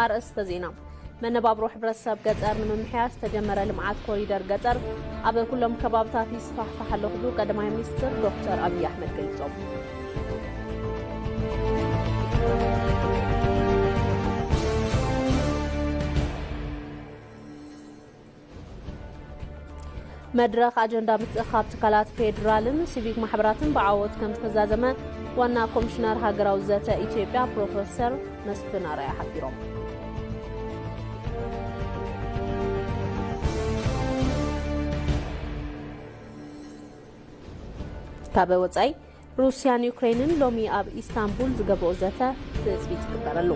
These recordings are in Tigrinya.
ኣርእስተ ዜና። መነባብሮ ሕብረተሰብ ገጠር ንምምሕያሽ ዝተጀመረ ልምዓት ኮሪደር ገጠር ኣብ ኩሎም ከባብታት ይስፋሕፋሕ ኣሎ ክብሉ ቀዳማይ ሚኒስትር ዶክተር ኣብይ ኣሕመድ ገሊጾም። መድረኽ ኣጀንዳ ምትእኻብ ትካላት ፌዴራልን ሲቪክ ማሕበራትን ብዓወት ከም ዝተዛዘመ ዋና ኮሚሽነር ሃገራዊ ዘተ ኢትዮጵያ ፕሮፌሰር መስፍን ኣርኣያ ሓቢሮም። ካብ ወጻኢ፣ ሩስያን ዩክሬንን ሎሚ ኣብ ኢስታንቡል ዝገብርኦ ዘተ ትጽቢት ይግበረሉ።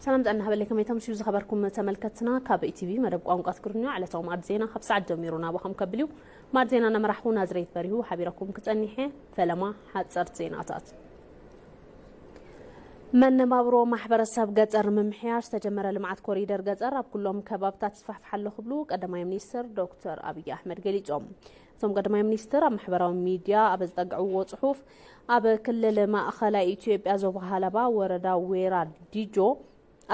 ሰላም ጥዕና ሃበለይ፣ ከመይ ተምስዩ ዝኸበርኩም ተመልከትና? ካብ ኢቲቪ መደብ ቋንቋ ትግርኛ ዕለታዊ ማዕድ ዜና ካብ ሰዓት ጀሚሩ ናባኹም ከብል እዩ። ማዕድ ዜና እናመራሕኹ ናዝሬት በሪሁ ሓቢረኩም ክጸኒሐ። ፈለማ ሓጸርቲ ዜናታት። መነባብሮ ማሕበረሰብ ገጠር ንምምሕያሽ ዝተጀመረ ልምዓት ኮሪደር ገጠር ኣብ ኩሎም ከባብታት ይስፋሕፍሕ ኣሎ ክብሉ ቀዳማይ ሚኒስትር ዶክተር ኣብይ ኣሕመድ ገሊጾም። እቶም ቀዳማይ ሚኒስትር ኣብ ማሕበራዊ ሚድያ ኣብ ዝጠግዕዎ ጽሑፍ፣ ኣብ ክልል ማእኸላይ ኢትዮጵያ ዞባ ሃላባ ወረዳ ዌራ ዲጆ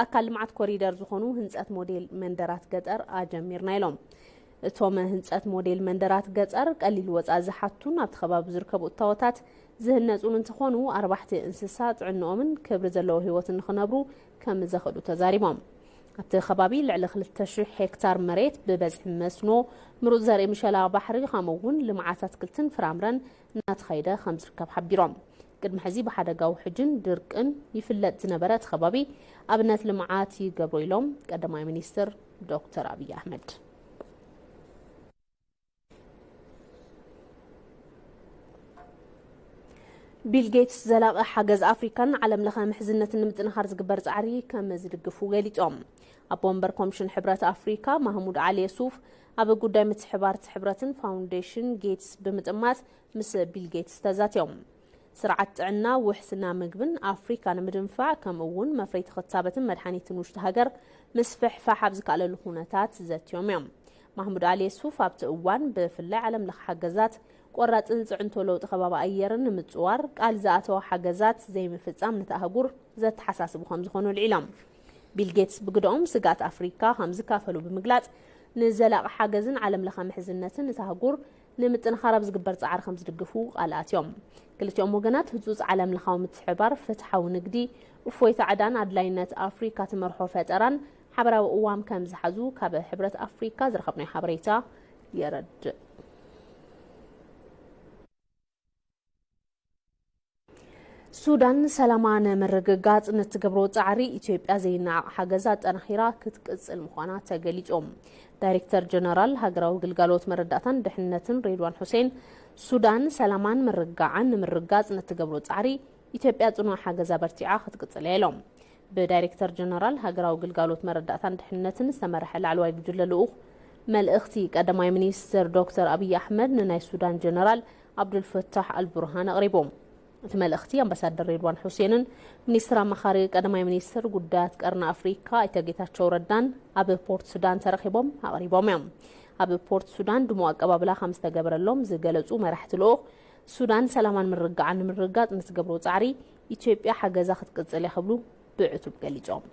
ኣካል ልምዓት ኮሪደር ዝኾኑ ህንፀት ሞዴል መንደራት ገጠር ኣጀሚርና ኢሎም። እቶም ህንፀት ሞዴል መንደራት ገጠር ቀሊል ወፃኢ ዝሓቱን ኣብቲ ከባቢ ዝርከቡ እታወታት ዝህነፁን እንትኾኑ፣ ኣርባሕቲ እንስሳ ጥዕንኦምን ክብሪ ዘለዎ ህይወትን ንኽነብሩ ከም ዘኽእሉ ተዛሪቦም። ኣብቲ ከባቢ ልዕሊ ክልተ ሽሕ ሄክታር መሬት ብበዝሒ መስኖ፣ ምሩፅ ዘርኢ፣ ምሸላ ባሕሪ፣ ከምኡ እውን ልምዓት ኣትክልትን ፍራምረን እናተኻየደ ከም ዝርከብ ሓቢሮም። ቅድሚ ሕዚ ብሓደጋ ውሕጅን ድርቅን ይፍለጥ ዝነበረ እቲ ከባቢ ኣብነት ልምዓት ይገብሮ ኢሎም ቀዳማይ ሚኒስትር ዶክተር ኣብይ ኣሕመድ። ቢል ጌትስ ዘላቒ ሓገዝ ኣፍሪካን ዓለም ለኸ ምሕዝነትን ንምጥንኻር ዝግበር ፃዕሪ ከም ዝድግፉ ገሊፆም። ኣቦ ወንበር ኮሚሽን ሕብረት ኣፍሪካ ማህሙድ ዓሊ የሱፍ ኣብ ጉዳይ ምትሕባርቲ ሕብረትን ፋውንዴሽን ጌትስ ብምጥማት ምስ ቢል ጌትስ ተዛትዮም። ስርዓት ጥዕና፣ ውሕስና ምግብን ኣፍሪካ ንምድንፋዕ፣ ከምኡ እውን መፍረይቲ ክታበትን መድሓኒትን ውሽጢ ሃገር ምስፍሕፋሕ ኣብ ዝከኣለሉ ኩነታት ዘትዮም እዮም። ማህሙድ ኣሊ የሱፍ ኣብቲ እዋን ብፍላይ ዓለም ለኸ ሓገዛት ቆራፅን ፅዕንቶ ለውጢ ከባቢ ኣየርን ንምፅዋር ቃል ዝኣተወ ሓገዛት ዘይምፍፃም ነታ ኣህጉር ዘተሓሳስቡ ከም ዝኾኑ ኣልዒሎም። ቢል ጌትስ ብግደኦም ስግኣት ኣፍሪካ ከም ዝካፈሉ ብምግላፅ ንዘላቒ ሓገዝን ዓለም ለኸ ምሕዝነትን እታ ኣህጉር ንምጥንኻር ኣብ ዝግበር ፃዕሪ ከም ዝድግፉ ቃል ኣትዮም። ክልቲኦም ወገናት ህፁፅ ዓለም ለኻዊ ምትሕብባር፣ ፍትሓዊ ንግዲ፣ እፎይታ ዕዳን ኣድላይነት ኣፍሪካ ትመርሖ ፈጠራን ሓበራዊ እዋም ከም ዝሓዙ ካብ ሕብረት ኣፍሪካ ዝረኸብናዮ ሓበሬታ የረድእ። ሱዳን ሰላማ ንምርግጋጽ ንትገብሮ ጻዕሪ ኢትዮጵያ ዘይነዓቕ ሓገዝ ኣጠናኺራ ክትቅጽል ምዃና ተገሊጹ። ዳይሬክተር ጀነራል ሃገራዊ ግልጋሎት መረዳእታን ድሕነትን ሬድዋን ሁሴን፣ ሱዳን ሰላማን ምርግጋዓን ንምርግጋጽ ንትገብሮ ጻዕሪ ኢትዮጵያ ጽኑዕ ሓገዝ ኣበርቲዓ ክትቅጽል እያ ኢሎም። ብዳይሬክተር ጀነራል ሃገራዊ ግልጋሎት መረዳእታን ድሕነትን ዝተመርሐ ላዕለዋይ ጉጅለ ልኡኽ መልእኽቲ ቀዳማይ ሚኒስትር ዶክተር ኣብይ ኣሕመድ ንናይ ሱዳን ጀነራል ኣብዱልፈታሕ ኣልቡርሃን ኣቕሪቡ። እቲ መልእኽቲ ኣምባሳደር ሬድዋን ሑሴንን ሚኒስትር ኣማኻሪ ቀዳማይ ሚኒስትር ጉዳያት ቀርኒ ኣፍሪካ ኣይተ ጌታቸው ረዳን ኣብ ፖርት ሱዳን ተረኺቦም ኣቕሪቦም እዮም። ኣብ ፖርት ሱዳን ድሙቕ ኣቀባብላ ከም ዝተገበረሎም ዝገለጹ መራሕቲ ልኡኽ፣ ሱዳን ሰላማን ምርግጋዓን ንምርግጋጽ ንትገብሮ ጻዕሪ ኢትዮጵያ ሓገዛ ክትቅጽል እያ ክብሉ ብዕቱብ ገሊጾም።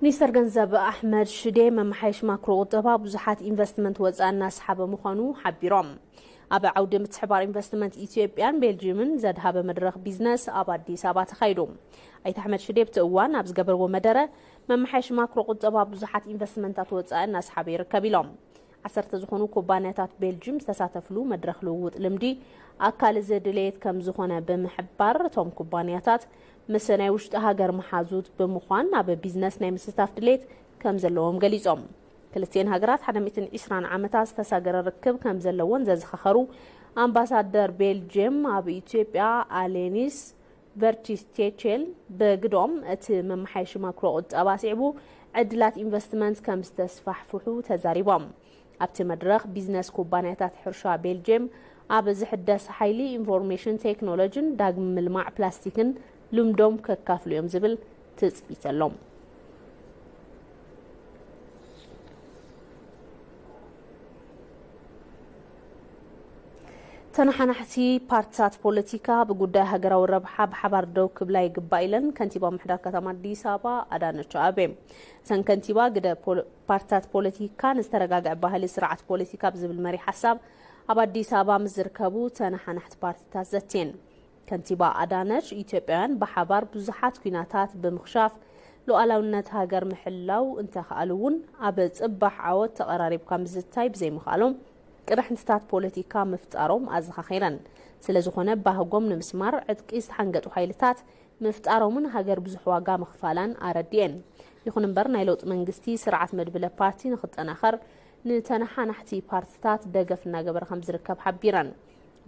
ሚኒስተር ገንዘብ ኣሕመድ ሽዴ መመሓየሽ ማክሮ ቁጠባ ብዙሓት ኢንቨስትመንት ወፃኢ እናስሓበ ምዃኑ ሓቢሮም። ኣብ ዓውዲ ምትሕባር ኢንቨስትመንት ኢትዮጵያን ቤልጅየምን ዘድሃበ መድረኽ ቢዝነስ ኣብ ኣዲስ ኣበባ ተኻይዱ። ኣይተ ኣሕመድ ሽዴ ኣብቲ እዋን ኣብ ዝገበርዎ መደረ፣ መመሓየሽ ማክሮ ቁጠባ ብዙሓት ኢንቨስትመንታት ወፃኢ እናስሓበ ይርከብ ኢሎም። ዓሰርተ ዝኾኑ ኩባንያታት ቤልጅም ዝተሳተፍሉ መድረኽ ልውውጥ ልምዲ ኣካል እዚ ድሌት ከም ዝኾነ ብምሕባር፣ እቶም ኩባንያታት ምስ ናይ ውሽጢ ሃገር መሓዙት ብምዃን ኣብ ቢዝነስ ናይ ምስታፍ ድሌት ከም ዘለዎም ገሊጾም። ክልቲኤን ሃገራት ሓደ ሚእትን ዕስራን ዓመታት ዝተሳገረ ርክብ ከም ዘለወን ዘዘኻኸሩ ኣምባሳደር ቤልጅየም ኣብ ኢትዮጵያ ኣሌኒስ ቨርቲስቴቼል ብግዶም፣ እቲ መመሓየሺ ማክሮ ቁጠባ ስዒቡ ዕድላት ኢንቨስትመንት ከም ዝተስፋሕፍሑ ተዛሪቦም። ኣብቲ መድረኽ ቢዝነስ ኩባንያታት ሕርሻ ቤልጅየም ኣብ ዝሕደስ ሓይሊ፣ ኢንፎርሜሽን ቴክኖሎጂን ዳግም ምልማዕ ፕላስቲክን ልምዶም ከካፍሉ እዮም ዝብል ትጽቢት ኣሎ። ተነሓናሕቲ ፓርትታት ፖለቲካ ብጉዳይ ሃገራዊ ረብሓ ብሓባር ደው ክብላ ይግባእ ኢለን ከንቲባ ምምሕዳር ከተማ ኣዲስ ኣበባ ኣዳነች ኣቤቤ። እተን ከንቲባ ግደ ፖለ-፣ ፓርትታት ፖለቲካ ንዝተረጋግዐ ባህሊ ስርዓት ፖለቲካ ብዝብል መሪሕ ሓሳብ ኣብ ኣዲስ ኣበባ ምስ ዝርከቡ ተነሓናሕቲ ፓርትታት ዘትየን። ከንቲባ ኣዳነች፣ ኢትዮጵያውያን ብሓባር ብዙሓት ኲናታት ብምኽሻፍ ሉዓላውነት ሃገር ምሕላው እንተኸኣሉ እውን፣ ኣብ ጽባሕ ዓወት ተቐራሪብካ ምዝታይ ብዘይምኽኣሎም ቅርሕንትታት ፖለቲካ ምፍጣሮም ኣዘኻኺረን። ስለዝኾነ፣ ባህጎም ንምስማር ዕጥቂ ዝተሓንገጡ ሓይልታት ምፍጣሮምን ሃገር ብዙሕ ዋጋ ምኽፋላን ኣረዲኤን። ይኹን እምበር፣ ናይ ለውጢ መንግስቲ ስርዓት መድብለ ፓርቲ ንኽጠናኸር ንተነሓናሕቲ ፓርትታት ደገፍ እናገበረ ከም ዝርከብ ሓቢረን።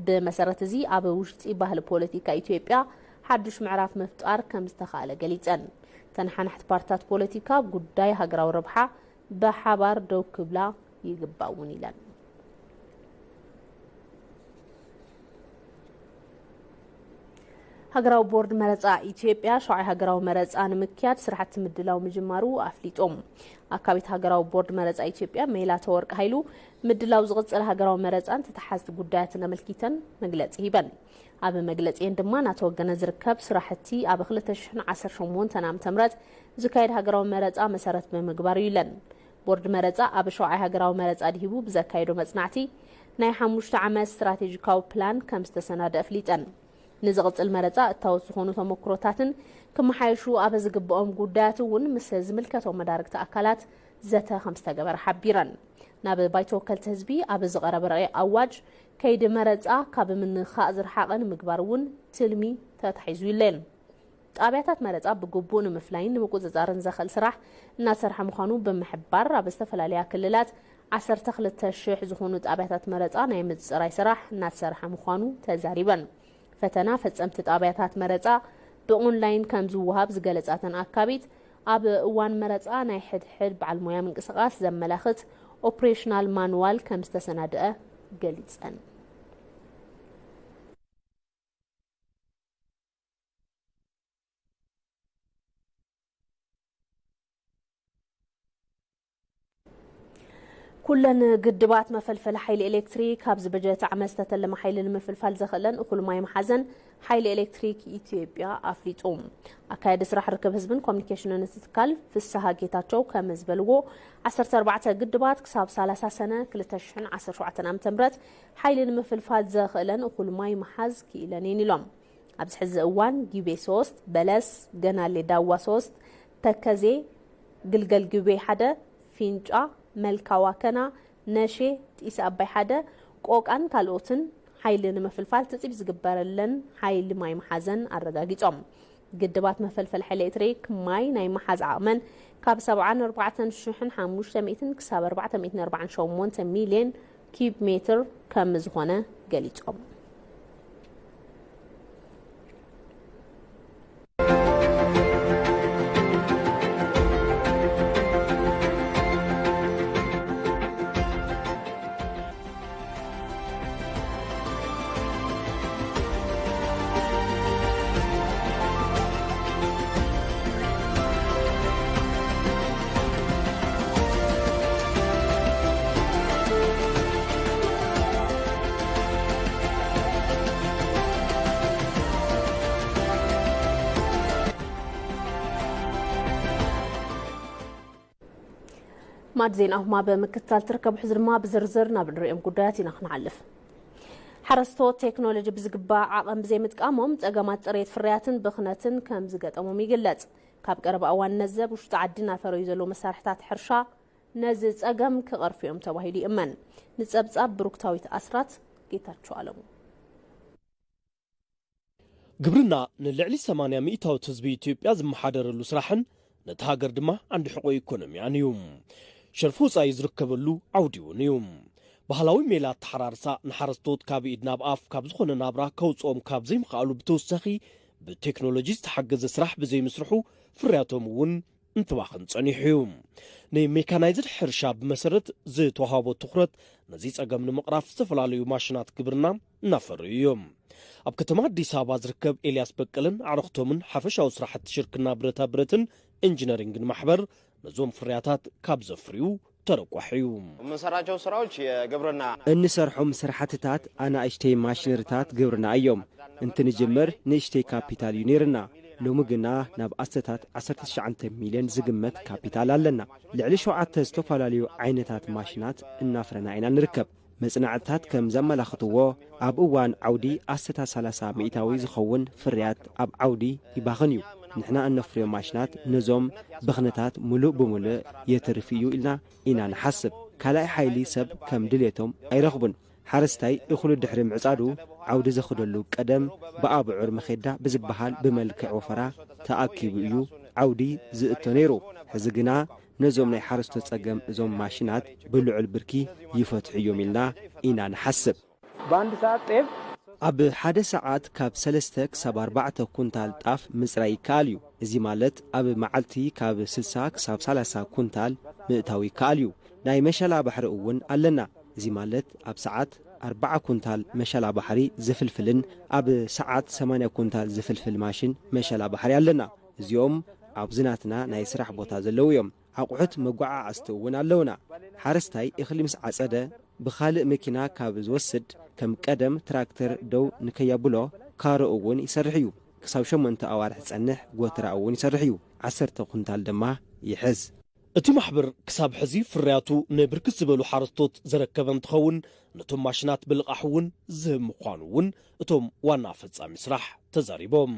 ብመሰረት እዚ፣ ኣብ ውሽጢ ባህሊ ፖለቲካ ኢትዮጵያ ሓዱሽ ምዕራፍ ምፍጣር ከም ዝተኻእለ ገሊጸን። ተነሓናሕቲ ፓርትታት ፖለቲካ ጉዳይ ሃገራዊ ረብሓ ብሓባር ደው ክብላ ይግባእ እውን ኢለን። ሃገራዊ ቦርድ መረጻ ኢትዮጵያ ሻውዓይ ሃገራዊ መረጻ ንምክያድ ስራሕቲ ምድላው ምጅማሩ ኣፍሊጦም። ኣካቢት ሃገራዊ ቦርድ መረጻ ኢትዮጵያ ሜላተወርቅ ሃይሉ፣ ምድላው ዝቕጽል ሃገራዊ መረጻን ተተሓዝቲ ጉዳያትን ኣመልኪተን መግለጺ ሂበን። ኣብ መግለጺኤን ድማ፣ እናተወገነ ዝርከብ ስራሕቲ ኣብ ክልተ ሽሕን ዓሰርተ ሸሞንተን ዓመተ ምህረት ዝካየድ ሃገራዊ መረጻ መሰረት ብምግባር እዩ ኢለን። ቦርድ መረጻ ኣብ ሻውዓይ ሃገራዊ መረጻ ድሂቡ ብዘካየዶ መጽናዕቲ፣ ናይ ሓሙሽተ ዓመት ስትራቴጂካዊ ፕላን ከም ዝተሰናደ ኣፍሊጠን። ንዝቕጽል መረጻ እታወት ዝኾኑ ተሞክሮታትን ክመሓየሹ ኣብ ዝግብኦም ጉዳያት እውን ምስ ዝምልከቶም መዳርግቲ ኣካላት ዘተ ከም ዝተገበረ ሓቢረን። ናብ ባይቶ ወከልቲ ህዝቢ ኣብ ዝቐረበ ረቂቕ ኣዋጅ፣ ከይዲ መረጻ ካብ ምንኻእ ዝረሓቐ ንምግባር እውን ትልሚ ተታሒዙ ኢለን። ጣብያታት መረጻ ብግቡእ ንምፍላይን ንምቁጽጻርን ዘኽእል ስራሕ እናተሰርሐ ምዃኑ ብምሕባር፣ ኣብ ዝተፈላለያ ክልላት ዓሰርተ ክልተ ሽሕ ዝኾኑ ጣብያታት መረጻ ናይ ምጽራይ ስራሕ እናተሰርሐ ምዃኑ ተዛሪበን። ፈተና ፈጸምቲ ጣብያታት መረጻ ብኦንላይን ከም ዝወሃብ ዝገለጻ እተን ኣካቢት፣ ኣብ እዋን መረጻ ናይ ሕድሕድ በዓል ሞያ ምንቅስቓስ ዘመላኽት ኦፕሬሽናል ማንዋል ከም ዝተሰናድአ ገሊጸን። ኩለን ግድባት መፈልፈሊ ሓይሊ ኤሌክትሪክ ኣብዚ በጀት ዓመት ዝተተለመ ሓይሊ ንምፍልፋል ዘኽእለን እኹል ማይ መሓዘን ሓይሊ ኤሌክትሪክ ኢትዮጵያ ኣፍሊጡ። ኣካያዲ ስራሕ ርክብ ህዝብን ኮሚኒኬሽንን እቲ ትካል ፍስሃ ጌታቸው ከም ዝበልዎ፣ ዓሰርተ ኣርባዕተ ግድባት ክሳብ ሰላሳ ሰነ ክልተ ሽሕን ዓሰርተ ሸውዓተን ዓመተ ምህረት ሓይሊ ንምፍልፋል ዘኽእለን እኹል ማይ ምሓዝ ክኢለን እየን ኢሎም። ኣብዚ ሕዚ እዋን ጊቤ ሶስት፣ በለስ፣ ገናሌ ዳዋ ሶስት፣ ተከዜ፣ ግልገል ጊቤ ሓደ፣ ፊንጫ፣ መልካ ዋከና፣ ነሼ፣ ጢስ ኣባይ ሓደ፣ ቆቃን ካልኦትን ሓይሊ ንምፍልፋል ትጽቢት ዝግበረለን ሓይሊ ማይ መሓዘን ኣረጋጊጾም። ግድባት መፈልፈሊ ሓይሊ ኤሌክትሪክ ማይ ናይ መሓዝ ዓቕመን ካብ ሰብዓን ኣርባዕተን ሽሕን ሓሙሽተ ሚእትን ክሳብ ኣርባዕተ ሚእትን ኣርባዓን ሸሞንተ ሚልዮን ኪዩብ ሜትር ከም ዝኾነ ገሊጾም። ማዕድ ዜናኹም ኣብ ምክትታል ትርከቡ። ሕዚ ድማ ብዝርዝር ናብ ንሪኦም ጉዳያት ኢና ክንሓልፍ። ሓረስቶት ቴክኖሎጂ ብዝግባእ ዓቐን ብዘይምጥቃሞም ጸገማት ጽሬት ፍርያትን ብኽነትን ከም ዝገጠሞም ይግለጽ። ካብ ቀረባ እዋን ነዘብ ውሽጢ ዓዲ እናፈረዩ ዘለዉ መሳርሕታት ሕርሻ ነዚ ጸገም ክቐርፉ እዮም ተባሂሉ ይእመን። ንጸብጻብ ብሩክታዊት ኣስራት፣ ጌታቸው ኣለሙ። ግብርና ንልዕሊ ሰማንያ ሚእታዊት ህዝቢ ኢትዮጵያ ዝመሓደረሉ ስራሕን ነቲ ሃገር ድማ ዓንዲ ሕቆ ኢኮኖሚያን እዩ። ሸርፊ ወፃኢ ዝርከበሉ ዓውዲ እውን እዩ። ባህላዊ ሜላ ኣተሓራርሳ ንሓረስቶት ካብ ኢድ ናብ ኣፍ ካብ ዝኾነ ናብራ ከውፅኦም ካብ ዘይምኽኣሉ ብተወሳኺ ብቴክኖሎጂ ዝተሓገዘ ስራሕ ብዘይምስርሑ ፍርያቶም እውን እንትባኽን ጸኒሑ እዩ። ንሜካናይዝድ ሕርሻ ብመሰረት ዝተዋሃቦ ትኹረት ነዚ ጸገም ንምቕራፍ ዝተፈላለዩ ማሽናት ግብርና እናፈረዩ እዮም። ኣብ ከተማ ኣዲስ ኣበባ ዝርከብ ኤልያስ በቀለን ኣዕርኽቶምን ሓፈሻዊ ስራሕቲ ሽርክና ብረታ ብረትን ኢንጂነሪንግን ማሕበር ነዞም ፍርያታት ካብ ዘፍርዩ ተረቋሒ እዩ። የምንሰራቸው ስራዎች የግብርና እንሰርሖም ስራሕትታት ኣናእሽተይ ማሽነሪታት ግብርና እዮም። እንትንጅምር ንእሽተይ ካፒታል እዩ ነይርና። ሎሚ ግና ናብ ኣስተታት ዓሰርተ ትሽዓተ ሚልዮን ዝግመት ካፒታል ኣለና። ልዕሊ ሸውዓተ ዝተፈላለዩ ዓይነታት ማሽናት እናፍረና ኢና ንርከብ። መጽናዕትታት ከም ዘመላኽትዎ ኣብ እዋን ዓውዲ ኣስተታት ሰላሳ ሚእታዊ ዝኸውን ፍርያት ኣብ ዓውዲ ይባኽን እዩ። ንሕና እነፍርዮ ማሽናት ነዞም ብኽነታት ሙሉእ ብሙሉእ የትርፍ እዩ ኢልና ኢና ንሓስብ። ካልኣይ ሓይሊ ሰብ ከም ድሌቶም ኣይረኽቡን። ሓረስታይ እኽሉ ድሕሪ ምዕጻዱ ዓውዲ ዘኽደሉ ቀደም ብኣቡዑር መኼዳ ብዝበሃል ብመልክዕ ወፈራ ተኣኪቡ እዩ ዓውዲ ዝእቶ ነይሩ። ሕዚ ግና ነዞም ናይ ሓረስቶት ጸገም እዞም ማሽናት ብልዑል ብርኪ ይፈትሑ እዮም ኢልና ኢና ንሓስብ። በአንድ ሰዓት ጤፍ ኣብ ሓደ ሰዓት ካብ ሰለስተ ክሳብ ኣርባዕተ ኩንታል ጣፍ ምጽራይ ይከኣል እዩ። እዚ ማለት ኣብ መዓልቲ ካብ ስልሳ ክሳብ ሰላሳ ኩንታል ምእታው ይከኣል እዩ። ናይ መሸላ ባሕሪ እውን ኣለና። እዚ ማለት ኣብ ሰዓት ኣርባዓ ኩንታል መሸላ ባሕሪ ዝፍልፍልን ኣብ ሰዓት ሰማንያ ኩንታል ዝፍልፍል ማሽን መሸላ ባሕሪ ኣለና። እዚኦም ኣብዚ ናትና ናይ ስራሕ ቦታ ዘለዉ እዮም። ኣቑሑት መጓዓዓዝቲ እውን ኣለውና። ሓረስታይ እኽሊ ምስ ዓጸደ ብኻልእ መኪና ካብ ዝወስድ ከም ቀደም ትራክተር ደው ንከየብሎ ካሮ እውን ይሰርሕ እዩ። ክሳብ ሸሞንተ ኣዋርሕ ዝጸንሕ ጎተራ እውን ይሰርሕ እዩ። ዓሰርተ ኩንታል ድማ ይሕዝ። እቲ ማሕበር ክሳብ ሕዚ ፍርያቱ ንብርክት ዝበሉ ሓረስቶት ዘረከበ እንትኸውን ነቶም ማሽናት ብልቓሕ እውን ዝህብ ምዃኑ እውን እቶም ዋና ፈጻሚ ስራሕ ተዛሪቦም።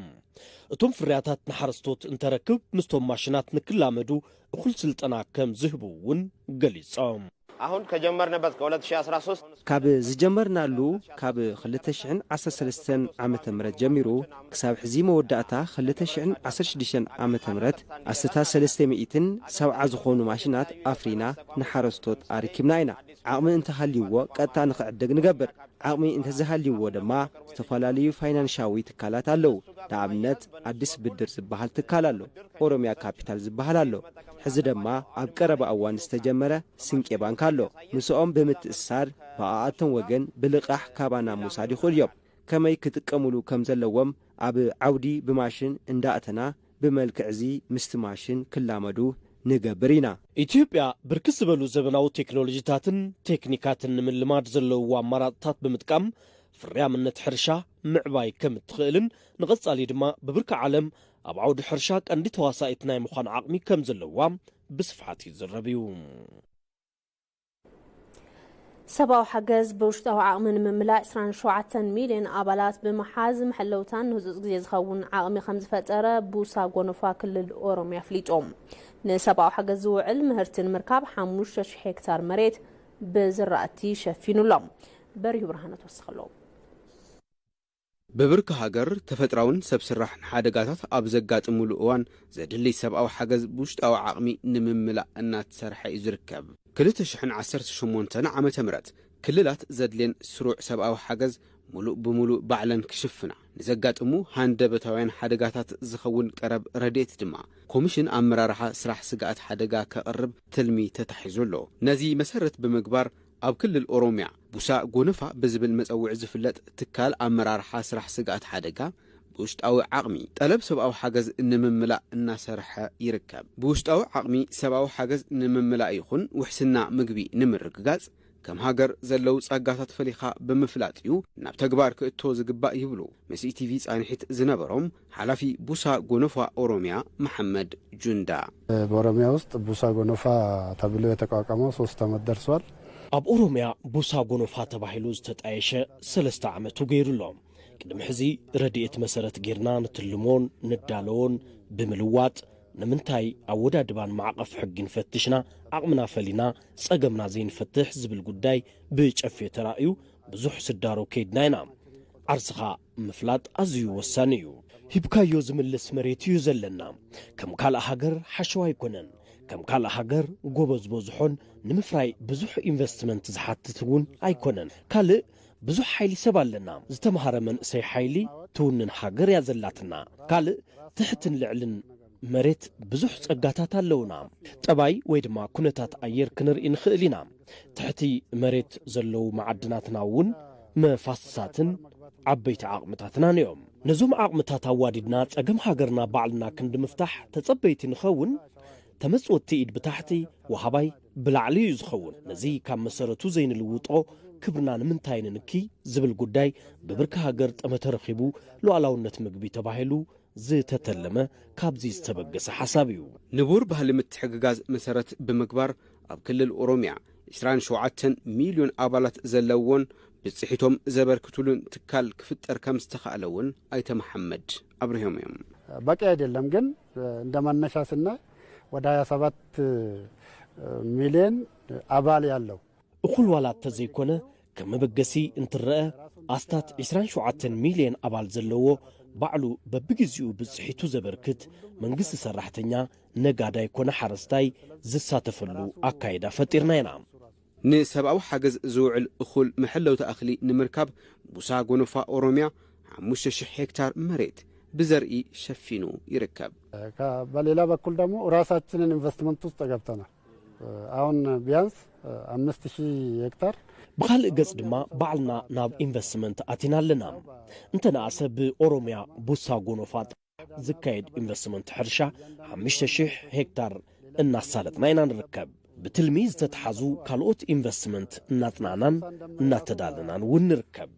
እቶም ፍርያታት ንሓረስቶት እንተረክብ ምስቶም ማሽናት ንክላመዱ እኹል ስልጠና ከም ዝህቡ እውን ገሊጾም። አሁን ከጀመርንበት ከ2013 ካብ ዝጀመርናሉ ካብ ክልተ ሽሕን ዓሰርተ ሰለስተን ዓመተ ምህረት ጀሚሩ ክሳብ ሕዚ መወዳእታ ክልተ ሽሕን ዓሰርተ ሽዱሽተን ዓመተ ምህረት ኣስታት ሰለስተ ሚእትን ሰብዓ ዝኾኑ ማሽናት ኣፍሪና ንሓረስቶት ኣርኪብና ኢና። ዓቕሚ እንተሃልይዎ ቀጥታ ንኽዕደግ ንገብር። ዓቕሚ እንተዘሃልይዎ ድማ ዝተፈላለዩ ፋይናንሻዊ ትካላት ኣለዉ። ንኣብነት ኣዲስ ብድር ዝበሃል ትካል ኣሎ። ኦሮሚያ ካፒታል ዝበሃል ኣሎ። ሕዚ ድማ ኣብ ቀረባ እዋን ዝተጀመረ ስንቄ ባንክ ኣሎ። ምስኦም ብምትእስሳር ብኣኣቶም ወገን ብልቓሕ ካባና ምውሳድ ይኽእሉ እዮም። ከመይ ክጥቀሙሉ ከም ዘለዎም ኣብ ዓውዲ ብማሽን እንዳእተና ብመልክዕ እዚ ምስቲ ማሽን ክላመዱ ንገብር ኢና። ኢትዮጵያ ብርክት ዝበሉ ዘበናዊ ቴክኖሎጂታትን ቴክኒካትን ንምልማድ ዘለውዋ ኣማራፅታት ብምጥቃም ፍርያምነት ሕርሻ ምዕባይ ከም እትኽእልን ንቐፃሊ ድማ ብብርኪ ዓለም ኣብ ዓውዲ ሕርሻ ቀንዲ ተዋሳኢት ናይ ምዃን ዓቕሚ ከም ዘለዋ ብስፍሓት ይዝረብ እዩ። ሰብኣዊ ሓገዝ ብውሽጣዊ ዓቕሚ ንምምላእ ዕስራን ሸውዓተን ሚልዮን ኣባላት ብምሓዝ መሐለውታን ንህፁፅ ግዜ ዝኸውን ዓቕሚ ከም ዝፈጠረ ቡሳ ጎነፋ ክልል ኦሮሚያ ኣፍሊጡ። ንሰብኣዊ ሓገዝ ዝውዕል ምህርቲ ንምርካብ ሓሙሽተ ሽሕ ሄክታር መሬት ብዝራእቲ ሸፊኑሎም። በሪሁ ብርሃነ ተወሰኸለዉ። ብብርኪ ሃገር ተፈጥራውን ሰብ ስራሕን ሓደጋታት ኣብ ዘጋጥምሉ እዋን ዘድሊ ሰብኣዊ ሓገዝ ብውሽጣዊ ዓቕሚ ንምምላእ እናተሰርሐ እዩ ዝርከብ። ክልተ ሽሕን ዓሰርተ ሸሞንተን ዓመተ ምህረት ክልላት ዘድልየን ስሩዕ ሰብኣዊ ሓገዝ ሙሉእ ብሙሉእ ባዕለን ክሽፍና ንዘጋጥሙ ሃንደበታውያን ሓደጋታት ዝኸውን ቀረብ ረድኤት ድማ ኮሚሽን ኣመራርሓ ስራሕ ስግኣት ሓደጋ ከቕርብ ትልሚ ተታሒዙ ኣሎ። ነዚ መሰረት ብምግባር ኣብ ክልል ኦሮሚያ ቡሳ ጎነፋ ብዝብል መጸውዒ ዝፍለጥ ትካል ኣመራርሓ ስራሕ ስግኣት ሓደጋ ብውሽጣዊ ዓቕሚ ጠለብ ሰብኣዊ ሓገዝ ንምምላእ እናሰርሐ ይርከብ። ብውሽጣዊ ዓቕሚ ሰብኣዊ ሓገዝ ንምምላእ ይኹን ውሕስና ምግቢ ንምርግጋጽ ከም ሃገር ዘለዉ ጸጋታት ፈሊኻ ብምፍላጥ እዩ ናብ ተግባር ክእቶ ዝግባእ ይብሉ ምስ ኢቲቪ ጻንሒት ዝነበሮም ሓላፊ ቡሳ ጎነፋ ኦሮሚያ መሐመድ ጁንዳ። በኦሮሚያ ውስጥ ቡሳ ጎነፋ ተብሎ የተቋቋመው ሶስት ዓመት ደርሷል። ኣብ ኦሮሚያ ቡሳ ጎነፋ ተባሂሉ ዝተጣየሸ ሰለስተ ዓመቱ ገይሩ ኣሎ። ቅድሚ ሕዚ ረድኤት መሰረት ጌርና ንትልሞን ንዳለዎን ብምልዋጥ ንምንታይ ኣወዳድባን ማዕቐፍ ሕጊን ፈቲሽና ዓቕምና ፈሊና ጸገምና ዘይንፈትሕ ዝብል ጉዳይ ብጨፌ ተራእዩ ብዙሕ ስዳሮ ከይድና ኢና። ዓርስኻ ምፍላጥ ኣዝዩ ወሳኒ እዩ። ሂብካዮ ዝምልስ መሬት እዩ ዘለና። ከም ካልእ ሃገር ሓሸዋ ኣይኮነን። ከም ካልእ ሃገር ጎበዝ በዝሖን ንምፍራይ ብዙሕ ኢንቨስትመንት ዝሓትት እውን ኣይኮነን። ካልእ ብዙሕ ሓይሊ ሰብ ኣለና። ዝተምሃረ መንእሰይ ሓይሊ ትውንን ሃገር እያ ዘላትና። ካልእ ትሕትን ልዕልን መሬት ብዙሕ ጸጋታት ኣለውና። ጠባይ ወይ ድማ ኩነታት ኣየር ክንርኢ ንኽእል ኢና። ትሕቲ መሬት ዘለዉ መዓድናትና እውን መፋስሳትን ዓበይቲ ዓቕምታትናን እዮም። ነዞም ዓቕምታት ኣዋዲድና ጸገም ሃገርና ባዕልና ክንዲ ምፍታሕ ተጸበይቲ ንኸውን። ተመጽወቲ ኢድ ብታሕቲ፣ ወሃባይ ብላዕሊ እዩ ዝኸውን። ነዚ ካብ መሰረቱ ዘይንልውጦ ክብርና ንምንታይ ንንኪ ዝብል ጉዳይ ብብርኪ ሃገር ጠመተ ረኺቡ ሉዓላውነት ምግቢ ተባሂሉ ዝተተለመ ካብዚ ዝተበገሰ ሓሳብ እዩ። ንቡር ባህሊ ምትሕግጋዝ መሰረት ብምግባር ኣብ ክልል ኦሮሚያ ዕስራን ሸውዓተን ሚልዮን ኣባላት ዘለውዎን ብጽሒቶም ዘበርክቱሉን ትካል ክፍጠር ከም ዝተኻእለ እውን ኣይተ መሓመድ ኣብሪሆም እዮም። በቂ አይደለም፣ ግን እንደ መነሻ ስናይ ወደ ሃያ ሰባት ሚሊዮን አባል ያለው እኹል ዋላ እንተዘይኮነ ከም መበገሲ እንትረአ ኣስታት ዕስራን ሸውዓተን ሚልዮን ኣባል ዘለዎ ባዕሉ በብግዜኡ ብጽሒቱ ዘበርክት መንግስቲ ሰራሕተኛ ነጋዳይ ኮነ ሓረስታይ ዝሳተፈሉ ኣካይዳ ፈጢርና ኢና። ንሰብኣዊ ሓገዝ ዝውዕል እኹል መሐለውቲ ኣኽሊ ንምርካብ ቡሳ ጎኖፋ ኦሮሚያ ሓሙሽተ ሺሕ ሄክታር መሬት ብዘርኢ ሸፊኑ ይርከብ። በሌላ በኩል ደግሞ ራሳችንን ኢንቨስትመንት ውስጥ ገብተናል። አሁን ቢያንስ አምስት ሺህ ሄክታር ብኻልእ ገጽ ድማ ባዕልና ናብ ኢንቨስትመንት ኣቲና ኣለና። እንተነኣሰ ብኦሮሚያ ቡሳ ጎኖፋ ዝካየድ ኢንቨስትመንት ሕርሻ ሓሙሽተ ሺሕ ሄክታር እናሳለጥና ኢና ንርከብ። ብትልሚ ዝተተሓዙ ካልኦት ኢንቨስትመንት እናጽናዕናን እናተዳለናን እውን ንርከብ።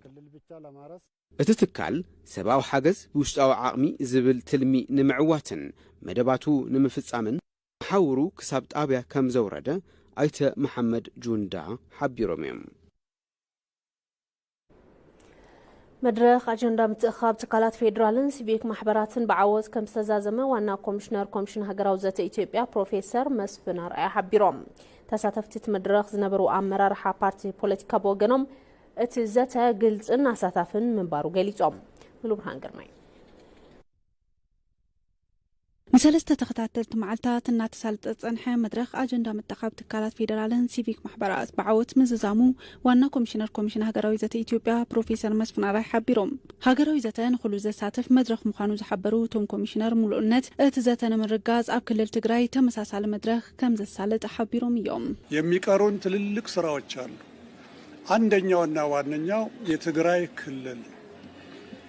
እቲ ትካል ሰብኣዊ ሓገዝ ብውሽጣዊ ዓቕሚ ዝብል ትልሚ ንምዕዋትን መደባቱ ንምፍጻምን መሓውሩ ክሳብ ጣብያ ከም ዘውረደ ኣይተ መሓመድ ጁንዳ ሓቢሮም እዮም። መድረኽ ኣጀንዳ ምትእኻብ ትካላት ፌዴራልን ሲቪክ ማሕበራትን ብዓወት ከም ዝተዛዘመ ዋና ኮሚሽነር ኮሚሽን ሃገራዊ ዘተ ኢትዮጵያ ፕሮፌሰር መስፍን ኣርኣያ ሓቢሮም። ተሳተፍቲ እቲ መድረኽ ዝነበሩ ኣመራርሓ ፓርቲ ፖለቲካ ብወገኖም እቲ ዘተ ግልፅን ኣሳታፍን ምንባሩ ገሊፆም። ሙሉብርሃን ግርማይ። ንሰለስተ ተኸታተልቲ መዓልታት እናተሳለጠ ዝጸንሐ መድረኽ ኣጀንዳ ምትእኻብ ትካላት ፌደራልን ሲቪክ ማሕበራት ብዓወት ምዝዛሙ ዋና ኮሚሽነር ኮሚሽን ሃገራዊ ዘተ ኢትዮጵያ ፕሮፌሰር መስፍን ኣርኣያ ሓቢሮም። ሃገራዊ ዘተ ንኹሉ ዘሳትፍ መድረኽ ምዃኑ ዝሓበሩ እቶም ኮሚሽነር፣ ምሉእነት እቲ ዘተ ንምርጋጽ ኣብ ክልል ትግራይ ተመሳሳሊ መድረኽ ከም ዘሳለጠ ሓቢሮም እዮም። የሚቀሩን ትልልቅ ስራዎች አሉ። አንደኛውና ዋነኛው የትግራይ ክልል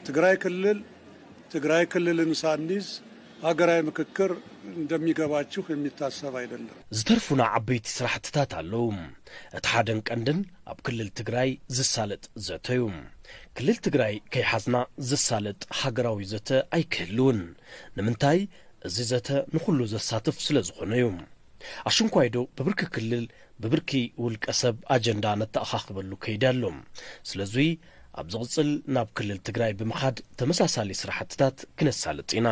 ትግራይ ክልል ትግራይ ክልልን ሳንዲዝ ሀገራዊ ምክክር እንደሚገባችሁ የሚታሰብ አይደለም። ዝተርፉና ዓበይቲ ስራሕትታት ኣለዉ። እቲ ሓደን ቀንድን ኣብ ክልል ትግራይ ዝሳለጥ ዘተ እዩ። ክልል ትግራይ ከይሓዝና ዝሳለጥ ሃገራዊ ዘተ ኣይክህልውን። ንምንታይ? እዚ ዘተ ንኹሉ ዘሳትፍ ስለ ዝኾነ እዩ። ኣሽንኳይዶ ብብርኪ ክልል ብብርኪ ውልቀ ሰብ ኣጀንዳ ነተኣኻኽበሉ ከይዲ ኣሎ። ስለዚ ኣብ ዝቕፅል ናብ ክልል ትግራይ ብምኻድ ተመሳሳሊ ስራሕትታት ክነሳልጥ ኢና።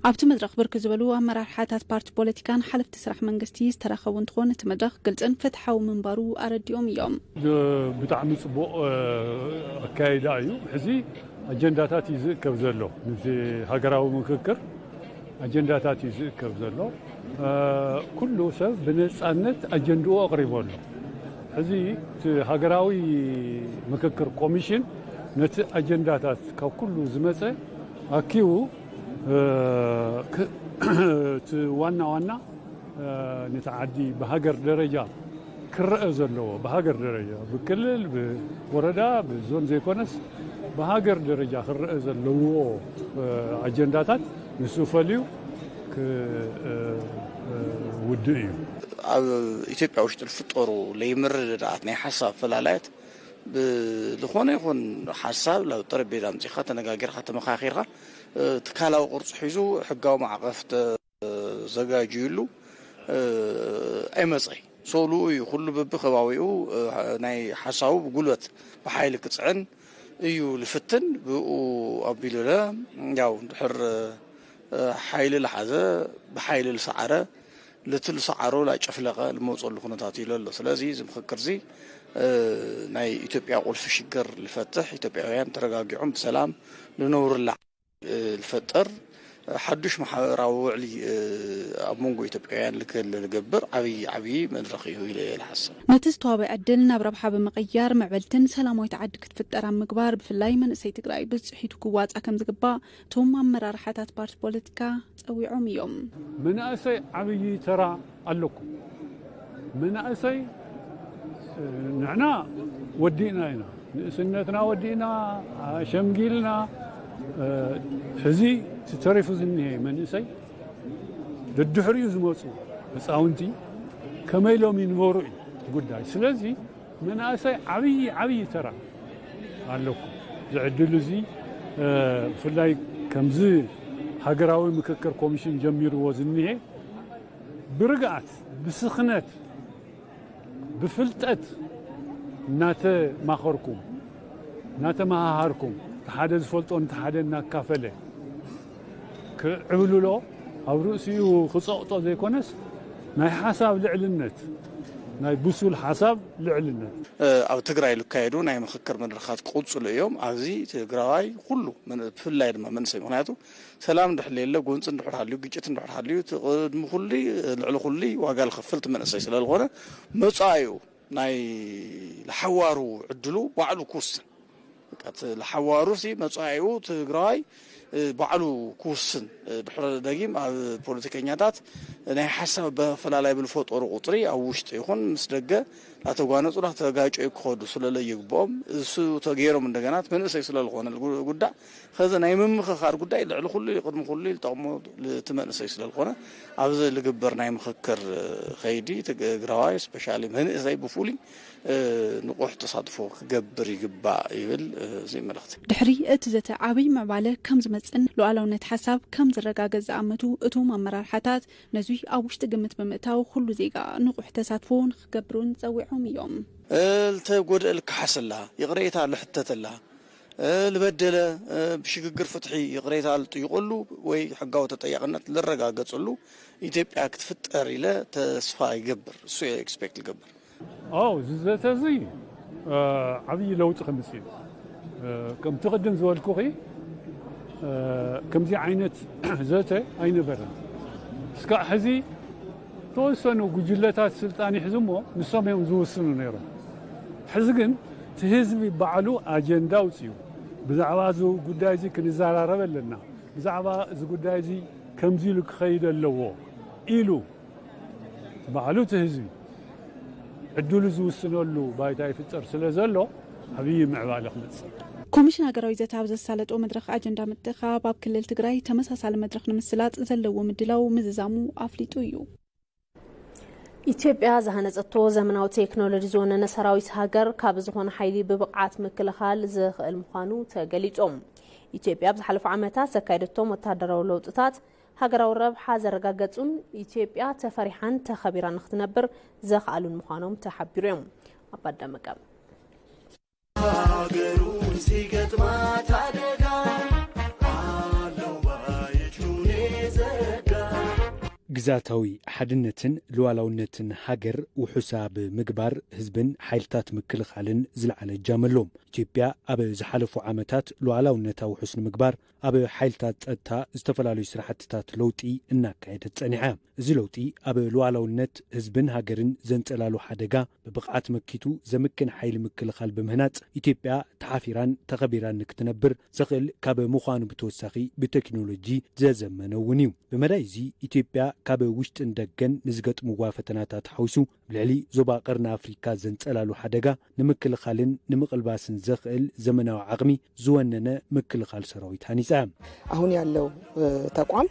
ኣብቲ መድረኽ ብርክት ዝበሉ ኣመራርሓታት ፓርቲ ፖለቲካን ሓለፍቲ ስራሕ መንግስቲ ዝተረኸቡ እንትኾን እቲ መድረኽ ግልፅን ፍትሓዊ ምንባሩ ኣረዲኦም እዮም። ብጣዕሚ ፅቡቕ ኣካይዳ እዩ። ሕዚ ኣጀንዳታት እዩ ዝእከብ ዘሎ። ነቲ ሃገራዊ ምክክር ኣጀንዳታት እዩ ዝእከብ ዘሎ። ኩሉ ሰብ ብነፃነት ኣጀንድኡ ኣቕሪቡ ኣሎ። ሕዚ እቲ ሃገራዊ ምክክር ኮሚሽን ነቲ ኣጀንዳታት ካብ ኩሉ ዝመፀ ኣኪቡ እቲ ዋና ዋና ነቲ ዓዲ ብሃገር ደረጃ ክረአ ዘለዎ ብሃገር ደረጃ ብክልል ብወረዳ ብዞን ዘይኮነስ ብሃገር ደረጃ ክረአ ዘለዎ ኣጀንዳታት ንሱ ፈልዩ ክውድእ እዩ። ኣብ ኢትዮጵያ ውሽጢ ዝፍጠሩ ለይምርድዳኣት ናይ ሓሳብ ፈላላያት ብዝኾነ ይኹን ሓሳብ ናብ ጠረጴዛ ኣምፂኻ ተነጋጊርካ ተመኻኺርካ ትካላዊ ቅርፂ ሒዙ ሕጋዊ ማዕቐፍ ተዘጋጅዩሉ ኣይመፀይ። ሶሉኡ እዩ ኩሉ በብከባቢኡ ናይ ሓሳቡ ብጉልበት ብሓይሊ ክፅዕን እዩ ልፍትን። ብኡ ኣቢሉለ ያው ድሕር ሓይሊ ልሓዘ ብሓይሊ ልሰዓረ ልትልሰዓሮ ላጨፍለቐ ልመውፀሉ ኩነታት እዩ ለሎ። ስለዚ እዚ ምክክር እዚ ናይ ኢትዮጵያ ቁልፊ ሽግር ልፈትሕ፣ ኢትዮጵያውያን ተረጋጊዖም ብሰላም ልነብሩላ ልፈጠር ሓዱሽ ማሕበራዊ ውዕሊ ኣብ መንጎ ኢትዮጵያውያን ልክል ልገብር ዓብዪ ዓብዪ መድረኽ እዩ ኢለ እየ ዝሓስብ። ነቲ ዝተዋበ ዕድል ናብ ረብሓ ብምቕያር፣ ምዕብልትን ሰላማዊት ዓዲ ክትፍጠር ኣብ ምግባር፣ ብፍላይ መንእሰይ ትግራይ ብፅሒቱ ክዋፃእ ከም ዝግባእ እቶም ኣመራርሓታት ፓርቲ ፖለቲካ ፀዊዖም እዮም። መናእሰይ ዓብዪ ተራ ኣለኩም። መናእሰይ ንሕና ወዲእና ኢና፣ ንእስነትና ወዲእና፣ ኣሸምጊልና። ሕዚ ተሪፉ ዝኒሀ መንእሰይ ደድሕሪኡ ዝመፁ ህፃውንቲ ከመይ ኢሎም ይንበሩ እዩ ጉዳይ። ስለዚ መናእሰይ ዓብዪ ዓብዪ ተራ ኣለኩም። ዝዕድል እዚ ብፍላይ ከምዚ ሃገራዊ ምክክር ኮሚሽን ጀሚርዎ ዝኒሀ ብርግኣት፣ ብስኽነት፣ ብፍልጠት እናተማኸርኩም እናተመሃሃርኩም፣ ሓደ ዝፈልጦ ንተሓደ እናካፈለ ክዕብልሎ፣ ኣብ ርእሲኡ ክፀቕጦ ዘይኮነስ ናይ ሓሳብ ልዕልነት፣ ናይ ብሱል ሓሳብ ልዕልነት። ኣብ ትግራይ ዝካየዱ ናይ ምክክር መድረኻት ክቕፅሉ እዮም። ኣብዚ ትግራዋይ ኩሉ ብፍላይ ድማ መንእሰይ፣ ምክንያቱ ሰላም እንድሕር የለ፣ ጎንፂ እንድሕር ሃልዩ፣ ግጭት እንድሕር ሃልዩ፣ እቲ ቅድሚ ኩሉ ልዕሊ ኩሉ ዋጋ ዝኸፍል እቲ መንእሰይ ስለዝኾነ መፃኢኡ ናይ ለሓዋሩ ዕድሉ ባዕሉ ክውስን፣ በቃ እቲ ለሓዋሩ ሲ መፃኢኡ ትግራዋይ ባዕሉ ክውስን፣ ድሕሪ ደጊም ኣብ ፖለቲከኛታት ናይ ሓሳብ ኣፈላላይ ብዝፈጠሩ ቁፅሪ ኣብ ውሽጢ ይኹን ምስ ደገ ላተጓነፁ ላተጋጨዩ ክኸዱ ስለለይግብኦም፣ እሱ ተገይሮም እንደገና እቲ መንእሰይ ስለዝኾነ ጉዳእ ከዚ ናይ ምምኽኻር ጉዳይ ልዕሊ ኩሉ ቅድሚ ኩሉ ልጠቕሞ እቲ መንእሰይ ስለዝኾነ ኣብዚ ልግበር ናይ ምኽክር ከይዲ ትግራዋይ ስፔሻሊ መንእሰይ ብፍሉይ ንቑሕ ተሳትፎ ክገብር ይግባእ ይብል እዚ መልእኽቲ። ድሕሪ እቲ ዘተ ዓብይ ምዕባለ ከም ዝመፅእን ሉዓላውነት ሓሳብ ከም ዝረጋገፅ ዝኣመቱ እቶም ኣመራርሓታት ነዙይ ኣብ ውሽጢ ግምት ብምእታው ኩሉ ዜጋ ንቑሕ ተሳትፎ ንክገብር እውን ፀዊዖም እዮም። ልተጎድአ ልከሓሰላ፣ ይቕሬታ ልሕተተላ፣ ልበደለ ብሽግግር ፍትሒ ይቕሬታ ልጥይቆሉ ወይ ሕጋዊ ተጠያቕነት ልረጋገፀሉ ኢትዮጵያ ክትፍጠር ኢለ ተስፋ ይገብር። እሱ እየ ኤክስፔክት ልገብር። ኣው ዝዘተ እዚ ዓብዪ ለውጢ ክምፅእ እዩ። ከምቲ ቅድም ዝበልኩኺ ከምዚ ዓይነት ዘተ ኣይነበረን። እስካዕ ሕዚ ተወሰኑ ጉጅለታት ስልጣን ይሕዙ እሞ ንሶም እዮም ዝውስኑ ነይሮም። ሕዚ ግን እቲ ህዝቢ ባዕሉ ኣጀንዳ ኣውፅኡ፣ ብዛዕባ እዚ ጉዳይ እዚ ክንዘራረብ ኣለና፣ ብዛዕባ እዚ ጉዳይ እዚ ከምዚ ኢሉ ክኸይድ ኣለዎ ኢሉ ባዕሉ እቲ ህዝቢ ዕድሉ ዝውስነሉ ባይታ ይፍጠር ስለ ዘሎ ዓብዪ ምዕባለ ክመፅእ። ኮሚሽን ሃገራዊ ዘተ ኣብ ዘሳለጦ መድረኽ ኣጀንዳ ምትእኻብ ኣብ ክልል ትግራይ ተመሳሳሊ መድረኽ ንምስላጥ ዘለዎ ምድላው ምዝዛሙ ኣፍሊጡ እዩ። ኢትዮጵያ ዝሃነፀቶ ዘመናዊ ቴክኖሎጂ ዝወነነ ሰራዊት ሃገር ካብ ዝኾነ ሓይሊ ብብቕዓት ምክልኻል ዝኽእል ምዃኑ ተገሊፆም። ኢትዮጵያ ኣብ ዝሓለፉ ዓመታት ዘካየደቶም ወታደራዊ ለውጥታት ሃገራዊ ረብሓ ዘረጋገፁን ኢትዮጵያ ተፈሪሓን ተኸቢራን ንክትነብር ዘኽኣሉን ምዃኖም ተሓቢሩ እዮም። ኣባዳ መቀብ ሃገሩን ሲገጥማት ኣደጋ ኣለዋ የችሉኔ ዘጋ ግዛታዊ ሓድነትን ሉዓላውነትን ሃገር ውሑሳ ብምግባር ህዝብን ሓይልታት ምክልኻልን ዝለዓለ እጃም ኣለዎም። ኢትዮጵያ ኣብ ዝሓለፉ ዓመታት ሉዓላውነታ ውሑስ ንምግባር ኣብ ሓይልታት ጸጥታ ዝተፈላለዩ ስራሕትታት ለውጢ እናካየደት ጸኒሓ። እዚ ለውጢ ኣብ ሉዓላውነት ህዝብን ሃገርን ዘንጸላሉ ሓደጋ ብብቕዓት መኪቱ ዘምክን ሓይሊ ምክልኻል ብምህናጽ ኢትዮጵያ ተሓፊራን ተኸቢራን ንክትነብር ዘኽእል ካብ ምዃኑ ብተወሳኺ ብቴክኖሎጂ ዘዘመነ እውን እዩ። ብመዳይ እዚ ኢትዮጵያ ካብ ውሽጥን ደገን ንዝገጥምዋ ፈተናታት ሓዊሱ ብልዕሊ ዞባ ቀርኒ ኣፍሪካ ዘንጸላሉ ሓደጋ ንምክልኻልን ንምቕልባስን ዘኽእል ዘመናዊ ዓቕሚ ዝወነነ ምክልኻል ሰራዊት ሃኒጻ። አሁን ያለው ተቋም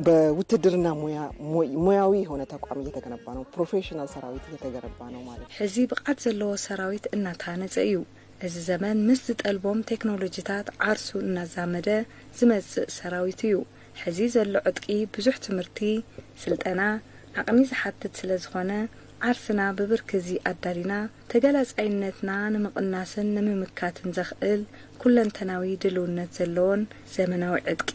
በውትድርና ሙያዊ የሆነ ተቋም እየተገነባ ነው። ፕሮፌሽናል ሰራዊት እየተገነባ ነው ማለት ነው። ሕዚ ብቕዓት ዘለዎ ሰራዊት እናተሃነፀ እዩ። እዚ ዘመን ምስ ዝጠልቦም ቴክኖሎጂታት ዓርሱ እናዛመደ ዝመፅእ ሰራዊት እዩ። ሕዚ ዘሎ ዕጥቂ ብዙሕ ትምህርቲ፣ ስልጠና፣ ዓቕሚ ዝሓትት ስለዝኾነ ዓርስና ብብርኪ እዚ ኣዳሊና ተገላፃይነትና ንምቕናስን ንምምካትን ዘኽእል ኩለንተናዊ ድልውነት ዘለዎን ዘመናዊ ዕጥቂ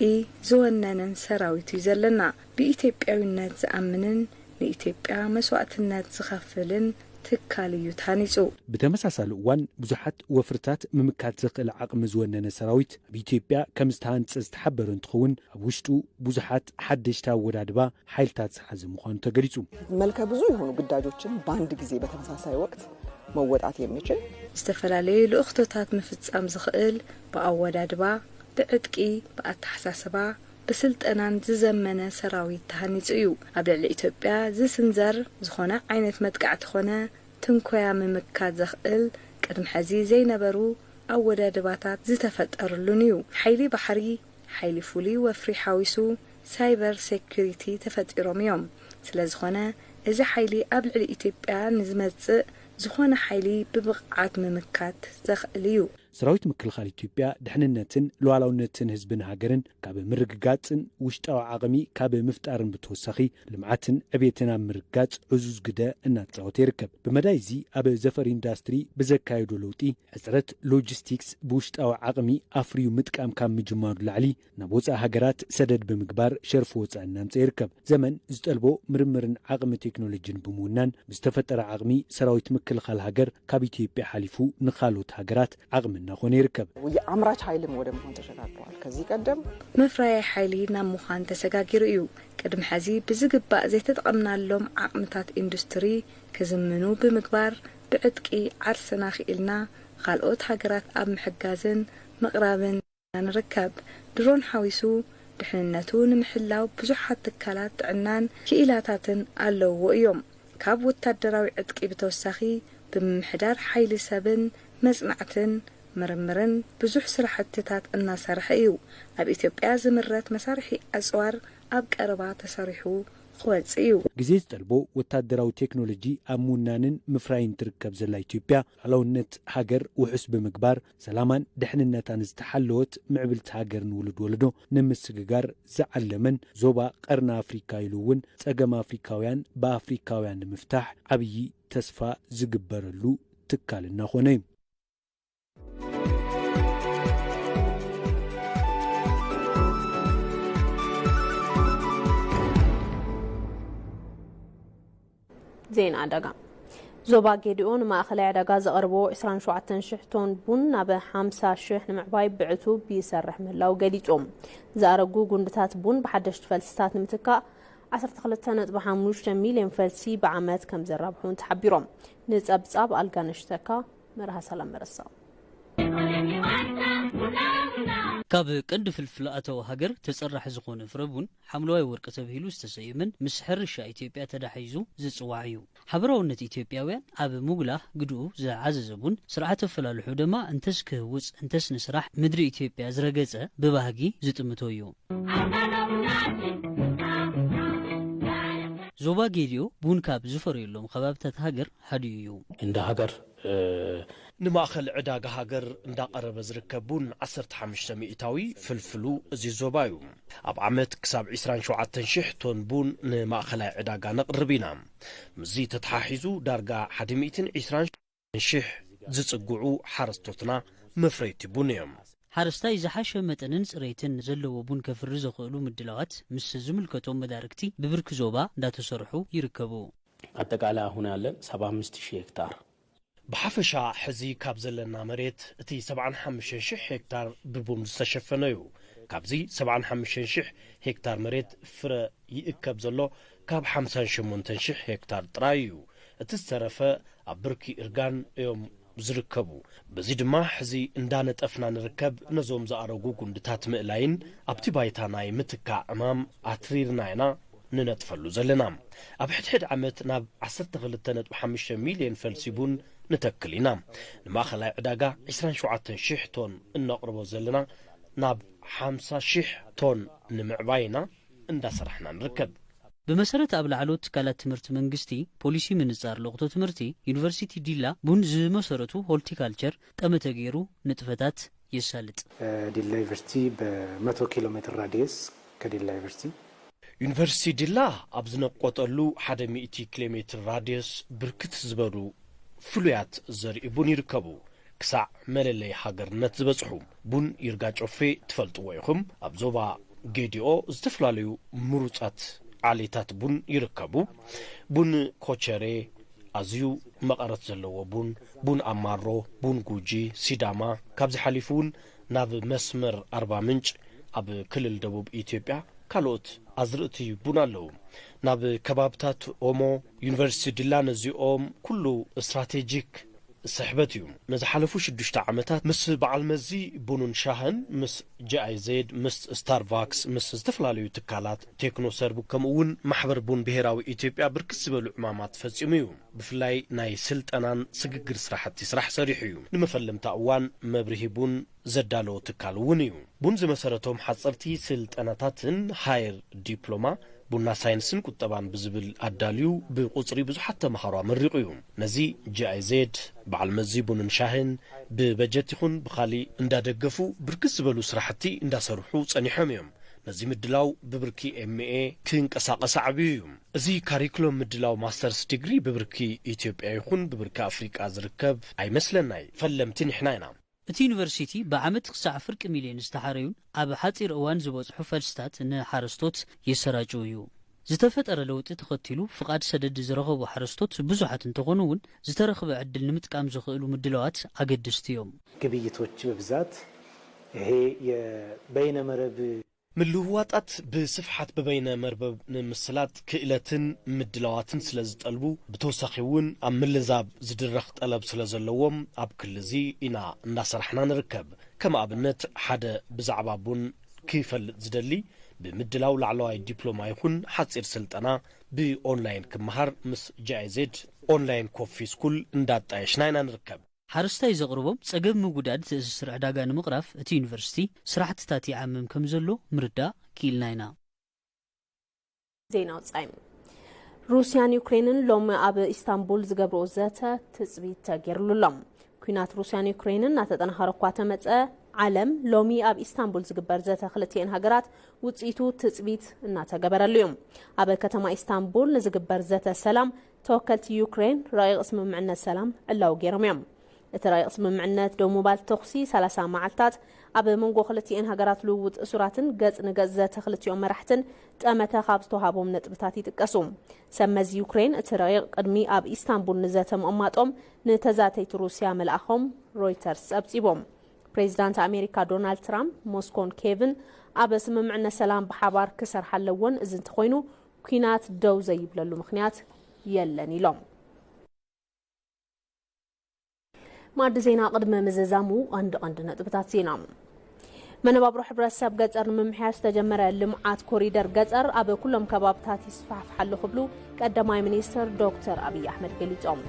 ዝወነነን ሰራዊት እዩ ዘለና። ብኢትዮጵያዊነት ዝኣምንን ንኢትዮጵያ መስዋእትነት ዝኸፍልን ትካል እዩ ተሃኒጹ። ብተመሳሳሊ እዋን ብዙሓት ወፍርታት ምምካት ዘኽእል ዓቕሚ ዝወነነ ሰራዊት ኣብ ኢትዮጵያ ከም ዝተሃንጸ ዝተሓበረ እንትኸውን፣ ኣብ ውሽጡ ብዙሓት ሓደሽቲ ኣወዳድባ ሓይልታት ዝሓዘ ምዃኑ ተገሊጹ። መልከ ብዙ የሆኑ ግዳጆችን በአንድ ጊዜ በተመሳሳይ ወቅት መወጣት የሚችል ዝተፈላለዩ ልእኽቶታት ምፍጻም ዝኽእል ብኣወዳድባ፣ ብዕጥቂ፣ ብኣተሓሳስባ፣ ብስልጠናን ዝዘመነ ሰራዊት ተሃኒጹ እዩ። ኣብ ልዕሊ ኢትዮጵያ ዝስንዘር ዝኾነ ዓይነት መጥቃዕቲ ኾነ ትንኮያ ምምካት ዘኽእል ቅድሚ ሕዚ ዘይነበሩ ኣወዳድባታት ዝተፈጠርሉን እዩ። ሓይሊ ባሕሪ፣ ሓይሊ ፍሉይ ወፍሪ ሓዊሱ ሳይበር ሴኩሪቲ ተፈጢሮም እዮም። ስለዝኾነ እዚ ሓይሊ ኣብ ልዕሊ ኢትዮጵያ ንዝመጽእ ዝኾነ ሓይሊ ብብቕዓት ምምካት ዘኽእል እዩ። ሰራዊት ምክልኻል ኢትዮጵያ ድሕንነትን ሉዓላውነትን ህዝብን ሃገርን ካብ ምርግጋፅን ውሽጣዊ ዓቕሚ ካብ ምፍጣርን ብተወሳኺ ልምዓትን ዕቤትን ኣብ ምርግጋፅ ዕዙዝ ግደ እናተፃወተ ይርከብ። ብመዳይ እዚ ኣብ ዘፈር ኢንዳስትሪ ብዘካየዶ ለውጢ ሕፅረት ሎጂስቲክስ ብውሽጣዊ ዓቕሚ ኣፍርዩ ምጥቃም ካብ ምጅማሩ ላዕሊ ናብ ወፃኢ ሃገራት ሰደድ ብምግባር ሸርፊ ወፃኢ እናምፀ ይርከብ። ዘመን ዝጠልቦ ምርምርን ዓቕሚ ቴክኖሎጂን ብምውናን ብዝተፈጠረ ዓቕሚ ሰራዊት ምክልኻል ሃገር ካብ ኢትዮጵያ ሓሊፉ ንኻልኦት ሃገራት ዓቕሚ እናኾነ ይርከብ። የአምራች ኃይልም ወደ መሆን ተሸጋግሯል። ከዚህ ቀደም መፍረያይ ሓይሊ ናብ ምዃን ተሰጋጊሩ እዩ። ቅድሚ ሕዚ ብዝግባእ ዘይተጠቐምናሎም ዓቕምታት ኢንዱስትሪ ክዝምኑ ብምግባር ብዕጥቂ ዓርስና ክኢልና ካልኦት ሃገራት ኣብ ምሕጋዝን ምቕራብን ንርከብ። ድሮን ሓዊሱ ድሕንነቱ ንምሕላው ብዙሓት ትካላት ጥዕናን ክኢላታትን ኣለውዎ እዮም። ካብ ወታደራዊ ዕጥቂ ብተወሳኺ ብምምሕዳር ሓይሊ ሰብን መጽናዕትን ምርምርን ብዙሕ ስራሕትታት እናሰርሐ እዩ። ኣብ ኢትዮጵያ ዝምረት መሳርሒ ኣጽዋር ኣብ ቀረባ ተሰሪሑ ክወጽእ እዩ። ግዜ ዝጠልቦ ወታደራዊ ቴክኖሎጂ ኣብ ምውናንን ምፍራይን ትርከብ ዘላ ኢትዮጵያ፣ ሉዓላውነት ሃገር ውሑስ ብምግባር፣ ሰላማን ድሕንነታን ዝተሓለወት ምዕብልቲ ሃገር ንውሉድ ወለዶ ንምስግጋር ዝዓለመን ዞባ ቀርኒ ኣፍሪካ ኢሉ እውን ጸገም ኣፍሪካውያን ብኣፍሪካውያን ንምፍታሕ ዓብዪ ተስፋ ዝግበረሉ ትካል እናኾነ እዩ። ዜና ዕዳጋ። ዞባ ጌዲኦ ንማእኸላይ ዕዳጋ ዘቕርቦ ዕስራን ሸውዓተን ሽሕ ቶን ቡን ናብ ሓምሳ ሽሕ ንምዕባይ ብዕቱብ ይሰርሕ ምህላው ገሊጹ። ዝኣረጉ ጉንድታት ቡን ብሓደሽቲ ፈልስታት ንምትካእ ዓሰርተ ክልተ ነጥቢ ሓሙሽተ ሚልዮን ፈልሲ ብዓመት ከም ዘራብሑ እውን ተሓቢሮም። ንጸብጻብ ኣልጋነሽ ተካ፣ መርሃ ሰላም መረሳው። ካብ ቀንዲ ፍልፍል ኣታዊ ሃገር ተጸራሒ ዝኾነ ፍረ ቡን ሓምለዋይ ወርቂ ተብሂሉ ዝተሰየመን ምስ ሕርሻ ኢትዮጵያ ተዳሒዙ ዝጽዋዕ እዩ። ሓበራውነት ኢትዮጵያውያን ኣብ ምጉላህ ግድኡ ዝዓዘዘ ቡን ስርዓተ ኣፈላልሑ ድማ እንተስ ክህውጽ እንተስ ንስራሕ ምድሪ ኢትዮጵያ ዝረገጸ ብባህጊ ዝጥምቶ እዩ። ዞባ ጌዲኦ ቡን ካብ ዝፈርየሎም ከባብታት ሃገር ሓዲኡ እዩ። እንደ ሀገር ንማእኸል ዕዳጋ ሃገር እንዳቐረበ ዝርከብ ቡን ዓሰርተ ሓሙሽተ ሚእታዊ ፍልፍሉ እዚ ዞባ እዩ። ኣብ ዓመት ክሳብ ዕስራን ሸውዓተን ሽሕ ቶን ቡን ንማእኸላይ ዕዳጋ ነቕርብ ኢና። ምስዚ ተተሓሒዙ ዳርጋ ሓደ ሚእትን ዕስራን ሽሕ ዝጽግዑ ሓረስቶትና መፍረይቲ ቡን እዮም። ሓረስታይ ዝሓሸ መጠንን ጽሬትን ዘለዎ ቡን ከፍሪ ዘኽእሉ ምድላዋት ምስ ዝምልከቶም መዳርግቲ ብብርኪ ዞባ እንዳተሰርሑ ይርከቡ። አጠቃላይ አሁን ያለን ሰባ አምስት ሺህ ሄክታር ብሓፈሻ ሕዚ ካብ ዘለና መሬት እቲ ሰብዓን ሓሙሽተን ሽሕ ሄክታር ብቡን ዝተሸፈነ እዩ። ካብዚ ሰብዓን ሓሙሽተን ሽሕ ሄክታር መሬት ፍረ ይእከብ ዘሎ ካብ ሓምሳን ሸሞንተን ሽሕ ሄክታር ጥራይ እዩ። እቲ ዝተረፈ ኣብ ብርኪ እርጋን እዮም ዝርከቡ። በዚ ድማ ሕዚ እንዳነጠፍና ንርከብ። ነዞም ዝኣረጉ ጉንድታት ምእላይን ኣብቲ ባይታ ናይ ምትካእ ዕማም ኣትሪርና ኢና ንነጥፈሉ ዘለና። ኣብ ሕድሕድ ዓመት ናብ ዓሰርተ ክልተ ነጥቢ ሓሙሽተ ሚልዮን ፈልሲ ቡን ንተክል ኢና። ንማእኸላይ ዕዳጋ ዕስራን ሸውዓተን ሽሕ ቶን እነቕርቦ ዘለና ናብ ሓምሳ ሽሕ ቶን ንምዕባይ ኢና እንዳሰራሕና ንርከብ። ብመሰረት ኣብ ላዕለዎት ትካላት ትምህርቲ መንግስቲ ፖሊሲ ምንጻር ለውጦ ትምህርቲ፣ ዩኒቨርሲቲ ዲላ ቡን ዝመሰረቱ ሆርቲካልቸር ጠመተ ገይሩ ንጥፈታት የሳልጥ። ዲላ ዩኒቨርሲቲ በመቶ ኪሎ ሜትር ራዲየስ ከዲላ ዩኒቨርሲቲ ዩኒቨርሲቲ ዲላ ኣብ ዝነቆጠሉ ሓደ ሚእቲ ኪሎ ሜትር ራድየስ ብርክት ዝበሉ ፍሉያት ዘርኢ ቡን ይርከቡ። ክሳዕ መለለይ ሃገርነት ዝበጽሑ ቡን ይርጋ ጮፌ ትፈልጥዎ ኢኹም። ኣብ ዞባ ጌዲኦ ዝተፈላለዩ ምሩጻት ዓሌታት ቡን ይርከቡ። ቡን ኮቸሬ፣ ኣዝዩ መቐረት ዘለዎ ቡን፣ ቡን ኣማሮ፣ ቡን ጉጂ፣ ሲዳማ፣ ካብዚ ሓሊፉ እውን ናብ መስመር ኣርባ ምንጭ ኣብ ክልል ደቡብ ኢትዮጵያ ካልኦት ኣዝርእቲ ቡን ኣለዉ። ናብ ከባብታት ኦሞ፣ ዩኒቨርሲቲ ድላ ነዚኦም ኩሉ ስትራቴጂክ ስሕበት እዩ። ንዝሓለፉ ሽዱሽተ ዓመታት ምስ በዓል መዚ ቡንን ሻህን፣ ምስ ጂ ኣይ ዜድ፣ ምስ ስታርባክስ፣ ምስ ዝተፈላለዩ ትካላት ቴክኖ ሰርቡ፣ ከምኡ እውን ማሕበር ቡን ብሄራዊ ኢትዮጵያ ብርክት ዝበሉ ዕማማት ፈጺሙ እዩ። ብፍላይ ናይ ስልጠናን ስግግር ስራሕቲ ስራሕ ሰሪሑ እዩ። ንመፈለምታ እዋን መብርሂ ቡን ዘዳለዎ ትካል እውን እዩ። ቡን ዝመሰረቶም ሓፀርቲ ስልጠናታትን ሃየር ዲፕሎማ ቡና ሳይንስን ቁጠባን ብዝብል ኣዳልዩ ብቁፅሪ ብዙሓት ተምሃሮ ኣመሪቑ እዩ። ነዚ ጂ ኣይ ዜድ፣ በዓል መዚ ቡንን ሻህን ብበጀት ይኹን ብኻሊእ እንዳደገፉ ብርክት ዝበሉ ስራሕቲ እንዳሰርሑ ጸኒሖም እዮም። ነዚ ምድላው ብብርኪ ኤምኤ ክንቀሳቐስ ዓብዩ እዩ። እዚ ካሪኩሎም ምድላው ማስተርስ ዲግሪ ብብርኪ ኢትዮጵያ ይኹን ብብርኪ ኣፍሪቃ ዝርከብ ኣይመስለናይ። ፈለምቲ ንሕና ኢና። እቲ ዩኒቨርሲቲ ብዓመት ክሳዕ ፍርቂ ሚልዮን ዝተሓረዩን ኣብ ሓጺር እዋን ዝበጽሑ ፈልስታት ንሓረስቶት የሰራጭው እዩ። ዝተፈጠረ ለውጢ ተኸቲሉ ፍቓድ ሰደድ ዝረኸቡ ሓረስቶት ብዙሓት እንተኾኑ እውን፣ ዝተረኽበ ዕድል ንምጥቃም ዘኽእሉ ምድላዋት ኣገደስቲ እዮም። ግብይቶች በብዛት ይሄ የበይነ መረብ ምልውዋጣት ብስፍሓት ብበይነ መርበብ ንምስላጥ ክእለትን ምድላዋትን ስለ ዝጠልቡ፣ ብተወሳኺ እውን ኣብ ምልዛብ ዝድረኽ ጠለብ ስለ ዘለዎም፣ ኣብ ክሊ እዚ ኢና እናሰራሕና ንርከብ። ከም ኣብነት፣ ሓደ ብዛዕባ ቡን ክፈልጥ ዝደሊ፣ ብምድላው ላዕለዋይ ዲፕሎማ ይኹን ሓጺር ስልጠና ብኦንላይን ክመሃር ምስ ጂ ኣይ ዜድ ኦንላይን ኮፊ ስኩል እንዳጣየሽና ኢና ንርከብ። ሓረስታይ ዘቕርቦም ጸገም ምጉዳድ ትእስስር ዕዳጋ ንምቕራፍ እቲ ዩኒቨርሲቲ ስራሕትታት ይዓምም ከም ዘሎ ምርዳእ ክኢልና ኢና። ዜና ወጻኢ። ሩስያን ዩክሬንን ሎሚ ኣብ ኢስታንቡል ዝገብርኦ ዘተ ትጽቢት ተገይርሉ ኣሎ። ኲናት ሩስያን ዩክሬንን እናተጠናኸረ እኳ ተመጸ፣ ዓለም ሎሚ ኣብ ኢስታንቡል ዝግበር ዘተ ክልቲኤን ሃገራት ውጽኢቱ ትጽቢት እናተገበረሉ እዩ። ኣብ ከተማ ኢስታንቡል ንዝግበር ዘተ ሰላም ተወከልቲ ዩክሬን ረቂቕ ስምምዕነት ሰላም ዕላዊ ገይሮም እዮም። እቲ ረቂቕ ስምምዕነት ደው ምባል ተኹሲ ሰላሳ መዓልታት፣ ኣብ መንጎ ክልቲኤን ሃገራት ልውውጥ እሱራትን ገጽ ንገጽ ዘተ ክልቲኦም መራሕትን ጠመተ ካብ ዝተውሃቦም ነጥብታት ይጥቀሱ። ሰብ መዚ ዩክሬን እቲ ረቂቕ ቅድሚ ኣብ ኢስታንቡል ንዘተ ምቕማጦም ንተዛተይቲ ሩስያ ምልኣኾም ሮይተርስ ጸብጺቦም። ፕሬዚዳንት ኣሜሪካ ዶናልድ ትራምፕ ሞስኮን ኬቭን ኣብ ስምምዕነት ሰላም ብሓባር ክሰርሓ ኣለወን፣ እዚ እንተኾይኑ ኲናት ደው ዘይብለሉ ምኽንያት የለን ኢሎም። ማዕዲ ዜና ቅድሚ ምዝዛሙ ቀንዲ ቀንዲ ነጥብታት ዜና። መነባብሮ ሕብረተሰብ ገፀር ንምምሕያሽ ዝተጀመረ ልምዓት ኮሪደር ገፀር ኣብ ኩሎም ከባብታት ይስፋሕፋሕ ኣሎ ክብሉ ቀዳማይ ሚኒስትር ዶክተር ኣብይ ኣሕመድ ገሊፆም።